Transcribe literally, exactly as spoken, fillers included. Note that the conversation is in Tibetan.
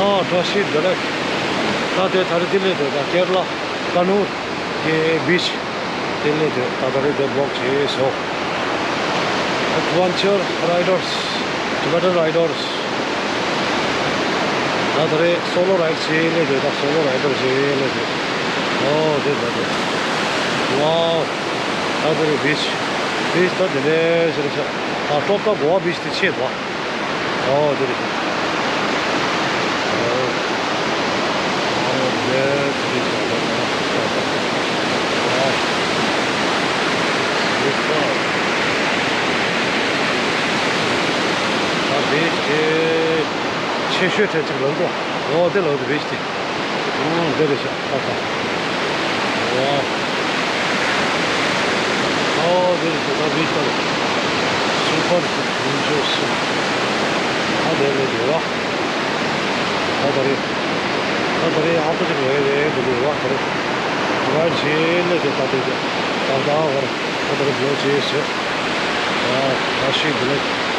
ཨ་བཀྲ་ཤིས་བདེ་ལེགས། ད་དེ་ད་རེས་དེ་སླེབས་འདུག་ད་ཀེ་ར་ལ་ཀ་ནུར་གྱི་བིཆ་དེ་སླེབས་འདུག་ད་ད་རེས་དེ་བྷི་ལོག་བྱས་སོ། Adventure Riders, Tibetan Riders. ད་ད་རེས་སོ་ལོ་རའི་ཌི་བྱས་སླེབས་འདུག་ད་སོ་ལོ་རའི་ཌར་བྱས་སླེབས་འདུག་ཨོ་དེ་ད་དེ། ཝའོ། ད་དེ་རེད་བིཆ། བིཆ་ད་དེ་ལས་ཟེར་ཤག་ད་ཊོབ་ད་གོ་བ་བིཆ་དེ་ཆེ་བ། ཨོ་དེ་རེད་ཤག་ཨོ་དེ་དེ་རེད་ཤག་ད་ད་ད་ད། ཝའོ། ད་བིཆ་དེ་ཆེ་ཤོས་གྲས་གཅིག་ལོག་འགྲོ། ཨོ་དེ་ལོག་འདུག་བིཆ་དེ། ཨོ་འདི་རེད་ཤག་ད་ད། ཝའོ། ཨོ་འདི་རེད་ཤག་ད་བིཆ་ད་རེད། སུ་པར་ཡིན་ཆོག་སུ། ད་དེ་ལས་དེ་བ། ད་ད་རེད། ད་ད་རེད་ཨ་ཁུ་ཅིག་རེད་རེད་འདུག་གི་བ་ད་རེད། ཝའི་ཇེ་ལས་དེ་ད་དེ་དེ། ད་ད་བར། ད་ད་རེད་བི་ལོག་བྱས་ཟེར། ཨ་ད་ཤིག་འདི་ལས།